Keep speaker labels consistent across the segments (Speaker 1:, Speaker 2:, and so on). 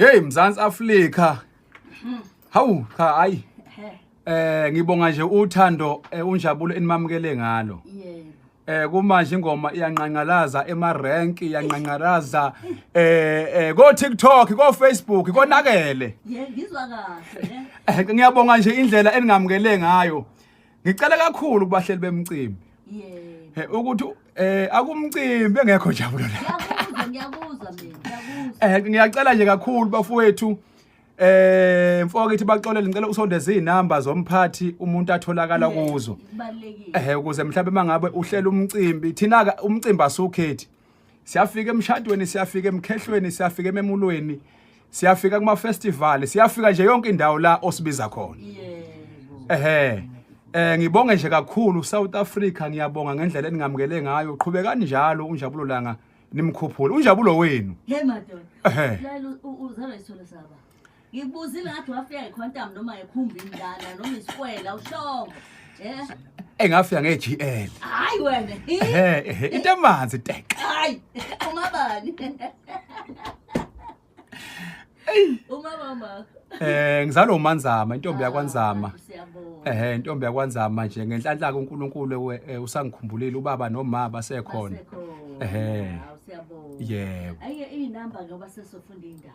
Speaker 1: Hey Mzansi Afrika. Hawu cha hayi. Eh ngibonga nje uthando eh, unjabulo enimamukele ngalo.
Speaker 2: Yebo.
Speaker 1: Eh kumanje ingoma iyanqanqalaza ema rank iyanqanqalaza eh eh ko TikTok ko Facebook konakele.
Speaker 2: Yebo ngizwa kahle ne.
Speaker 1: Eh, ngiyabonga nje indlela eningamukele ngayo. Ngicela kakhulu kubahleli bemcimbi.
Speaker 2: Yebo.
Speaker 1: Eh ukuthi eh akumcimbi engekho njabulo la.
Speaker 2: Ngiyakuzwa ngiyakuzwa mina ngiyakuzwa.
Speaker 1: Eh ngiyacela nje kakhulu bafowethu eh mfokithi baxolele ngicela usondeze izinamba zomphathi umuntu atholakala kuzo.
Speaker 2: Kubalekile.
Speaker 1: Eh ukuze mhlawumbe mangabe uhlela umcimbi thina ke umcimbi asukhethi. Siyafika emshadweni siyafika emkhehlweni siyafika ememulweni siyafika kuma festival siyafika nje yonke indawo la osibiza khona.
Speaker 2: Yebo.
Speaker 1: Ehhe. Eh ngibonge nje kakhulu South Africa ngiyabonga ngendlela eningamukele ngayo. Qhubekani njalo unjabulo langa nimkhuphule. Unjabulo wenu.
Speaker 2: Hey madoda.
Speaker 1: Ehhe.
Speaker 2: Lalela uzalwa isithole saba. Ngikubuzile ngathi wafika ngequantum noma ngekhumbi indala noma isikwela ushongo. Eh?
Speaker 1: Engafika ngeGL.
Speaker 2: Hayi wena.
Speaker 1: Ehhe ehhe into emanzi teke.
Speaker 2: Hayi, umabani. Umabama.
Speaker 1: Eh ngizalwa uManzama intombi yakwaNzama.
Speaker 2: Ah, Siyabonga.
Speaker 1: Ehhe intombi yakwaNzama nje ngenhlanhla kaNkuluNkulu eh, usangikhumbulile ubaba nomama basekhona.
Speaker 2: Basekhona.
Speaker 1: Ehhe.
Speaker 2: Hawu siyabonga.
Speaker 1: Yebo.
Speaker 2: Ayike inamba ngoba sesofunda indaba.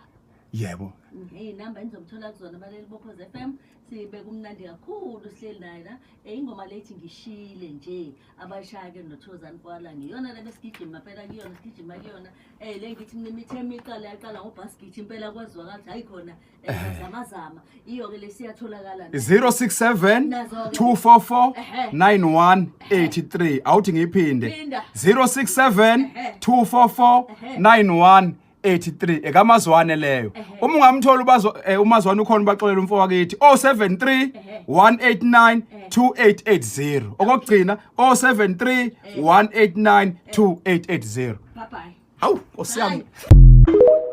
Speaker 1: Yebo.
Speaker 2: Iy'namba enizomthola kuzona baleli Bophoze FM sibe kumnandi kakhulu sihleli naye la. Eh, ingoma lethi ngishile nje abayishaya ke noThozani Kwala ngiyona le besigijima phela kuyona sigijima kuyona. Eh le ngithi mina imithe iqala yaqala ngobhasikiti impela kwezwakala ukuthi hayi khona eh, zamazama. Iyo ke lesiyatholakala.
Speaker 1: 067
Speaker 2: Nazo-ke.
Speaker 1: 244
Speaker 2: Ehhe.
Speaker 1: 9183 awuthi ngiyiphinde
Speaker 2: Phinda.
Speaker 1: 067
Speaker 2: Ehhe.
Speaker 1: 244
Speaker 2: Ehhe.
Speaker 1: 9183 ekamazwane leyo
Speaker 2: Ehhe.
Speaker 1: uma ungamthola ubazo eh, umazwane ukhona ubaxolela umfo wakithi 073
Speaker 2: Ehhe.
Speaker 1: 189 2880 okokugcina 073 189 2880
Speaker 2: Bye bye.
Speaker 1: hawu nkosi yami
Speaker 2: Bye.